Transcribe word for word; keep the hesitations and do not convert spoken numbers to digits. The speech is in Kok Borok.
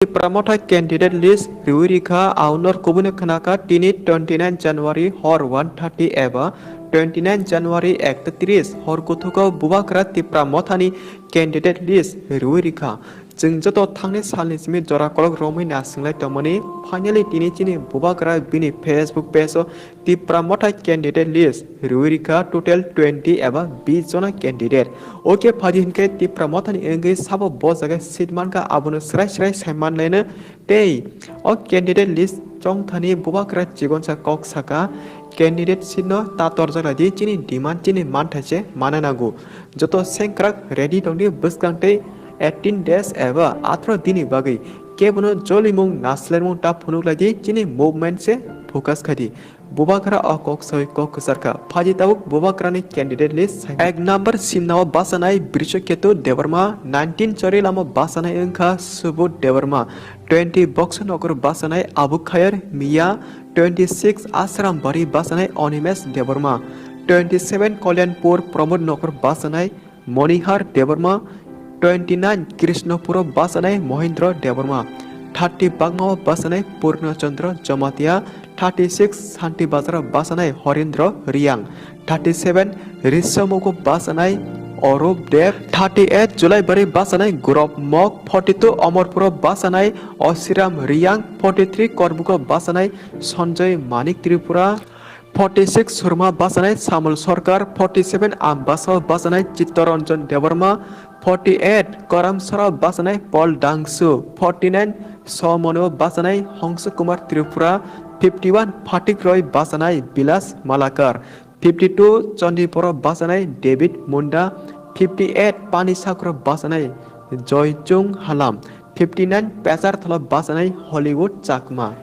Tipra Motha candidate list riwi rikha, aunor kubuni khnakha tini twenty nine January hor one thirty eba twenty nine January ekta tris hor kuthuko Bubagra Tipra Mothani candidate list riwi rikha. Chwng joto thangni salni simi jora kolok romwi nasinglai tongmani. Finally tini chini Bubagra bini Facebook page o Tipra Motha candidate list riwi rikha total twenty eba bis jona candidate. Oke phadi hinkhe Tipra Mothani wngwi sabo bo jaga seat mankha, abono srai srai saimanlaino. Tei o candidate list chongthani Bubagra chigonsa kok saka, candidate seat no ta torjak lai di, chini demand chini manthai se mana nango. Joto sengkrak ready tongdi bwskang tei eighteen days eba atro dini bagwi kebono jolimung naslermung ta phunuk lai di, chini movement se focus khai di. Bubagra o kok soi kok kwcharkha. Phaidi tabuk Bubagrani candidate list sai. Ek number simnao basanai Brishaketu Debbarma, nineteen chori lama basanai wngkha Subodh Debbarma, twenty Boxo Nokor basanai Abu Khayer Miya, twenty six Asram Bari basanai Animesh Debbarma, twenty seven Kalyanpur Pramod Nokor basanai Monihar Debbarma, twenty nine Krishnapuro basanai Mohindra Debbarma, thirty Bagmao basanai Purna Chandra Jamatia, thirty six Santi Bazar basanai Horindra Riang, thirty seven Risamugo basanai Arup Deb, thirty eight Julaibari basanai Gurop Mok, forty two Amarpuro basanai Osiram Riang, forty three Korbugo basanai Sanjay Manik Tripura, forty six Surma basanai Samul Sarkar, forty seven Ambasa basanai Chittaranjan Debbarma, forty eight Karamsara basanai Paul Dangsu, forty nine Somono basanai Hongsa Kumar Tripura, fifty one Phatik Roy basanai Bilas Malakar, fifty two Chandipuro basanai David Munda, fifty eight Pani Sakro basanai Joy Chung Halam, fifty nine Pesar Thala basanai Hollywood Chakma.